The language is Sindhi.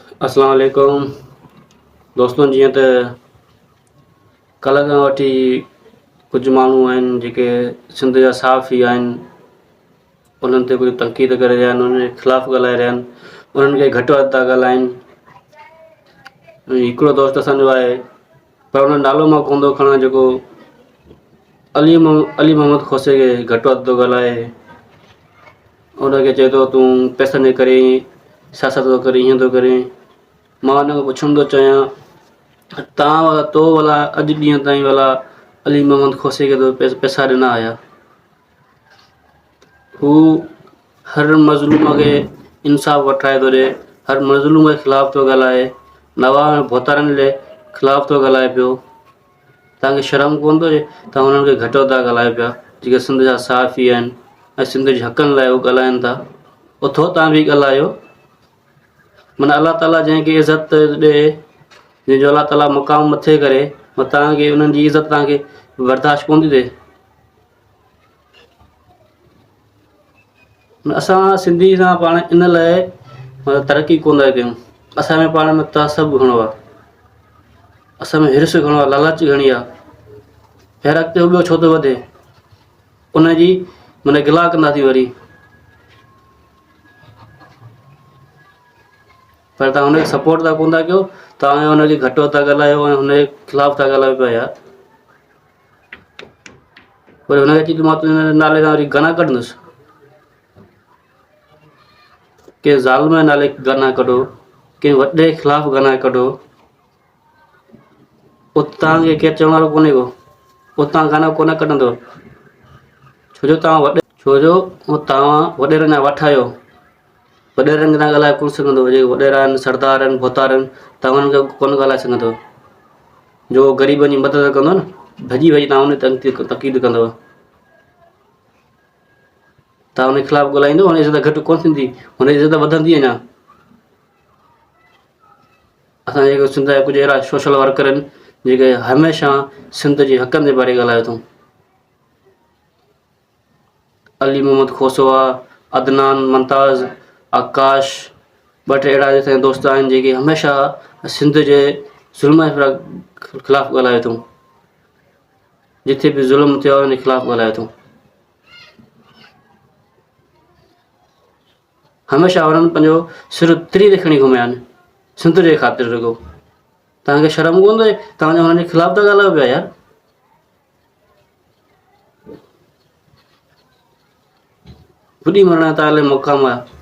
اسلام عليڪم دوستو جيئن ته ڪلهه کان وٺي ڪجهه ماڻهو آهن جيڪي سنڌ جا صحافي آهن انهن تي ڪجهه تنقيد ڪري رهيا آهن انهن جي خلاف ڳالهائي رهيا آهن انهن کي گهٽ وڌ ٿا ڳالهائين هڪڙو دوست اسانجو آهي پر ان جو نالو مان ڪونه ٿو کڻان جيڪو علي علي محمد کوسي کي گهٽ وڌ ٿو ڳالهائي ان کي چئي ٿو تون پئسن جي ڪري سياست ٿو ڪرين هيئن ٿو ڪرين مان ان کي پڇڻ ٿو چاهيان تان والا تو والا اڄ ڏينهن تائين والا علي محمد کوسي کي تو پئسا ڏنا هيا هو هر مظلوم کي انصاف وٺرائي ٿو ڏي هر مظلوم جي خلاف ٿو ڳالهائي نواب ۽ ڀوتارن جي خلاف ٿو ڳالهائي پيو توهان کي شرم ڪونه ٿو اچي توهان انهن کي گهٽ وڌ ٿا ڳالهايو پيا جيڪي سنڌ جا صحافي آهن ۽ سنڌ جي حقن لاء هو ڳالهائن ٿا اٿو توهان به ڳالهايو معنيٰ الله تعاليٰ جنهن کي عزت ڏي جنهن جو الله تعاليٰ مقام مٿي ڪري توهان کي انهن جي عزت توهان کي برداشت ڪونه ٿي ٿئي اسان سنڌي سان پاڻ ان لاء مطلب ترقي ڪونه ٿا ڪيون اسان ۾ پاڻ ۾ تعصب گهڻو آهي اسان ۾ حرص گهڻو آهي لالچ گهڻي آهي يار اڳتي هو ٻيو ڇو ٿو وڌي ان جي معنيٰ گلا ڪنداسين وري پر توهان هن کي سپورٽ ٿا ڪونه ٿا ڪيو توهان هن کي گهٽ وڌ ٿا ڳالهايو ۽ هن جي خلاف ٿا ڳالهايو پيا يار وري هن کي چئي ته مان تنهنجي نالي سان وري گانا ڪڍندس ڪنهن ظالم جي نالي گانا ڪڍو ڪنهن وڏي خلاف گانا ڪڍو اتان کي ڪير چوڻ وارو ڪونهي ڪو اتان گانا ڪونه ڪڍندو ڇو جو توهان وڏي ڇو جو توهان وڏيرن جا وٺ آهيو وڏيرن کي توهان ڳالهائي ڪونه سگهندو جيڪي وڏيرا آهن سردار آهن ڀوتار آهن توهان انهن کي ڪونه ڳالهائي سگهندو جو غريبن جي مدد ڪندو نه ڀڄي ڀڄي توهان ان تي تنقيد ڪندو توهان ان جي خلاف ڳالهائيندو هن جي عزت گهٽ ڪونه ٿيندي هن جي عزت وڌندي اڃا اسان جيڪي سنڌ جا ڪجهه اهڙا سوشل ورڪر آهن جيڪي هميشه سنڌ جي حقن جي باري ڳالهايو اٿئون علي محمد کوسو آ عدنان ممتاز آڪاش ٻه ٽي اهڙا اسان جا دوست آهن جيڪي هميشه سنڌ جي ظلم جي خلاف ڳالهايو اٿئون جتي به ظلم ٿيو آهي ان جي خلاف ڳالهايو اٿئون هميشه انهن پنهنجو سر تري تي کڻي گهميا آهن سنڌ جي خاطر رڳو توهان کي شرم ڪونه ٿو اچي توهان هنن جي خلاف ٿا ڳالهايو پيا يار ٻڏي مرڻ جا تان الائي مقام آهي.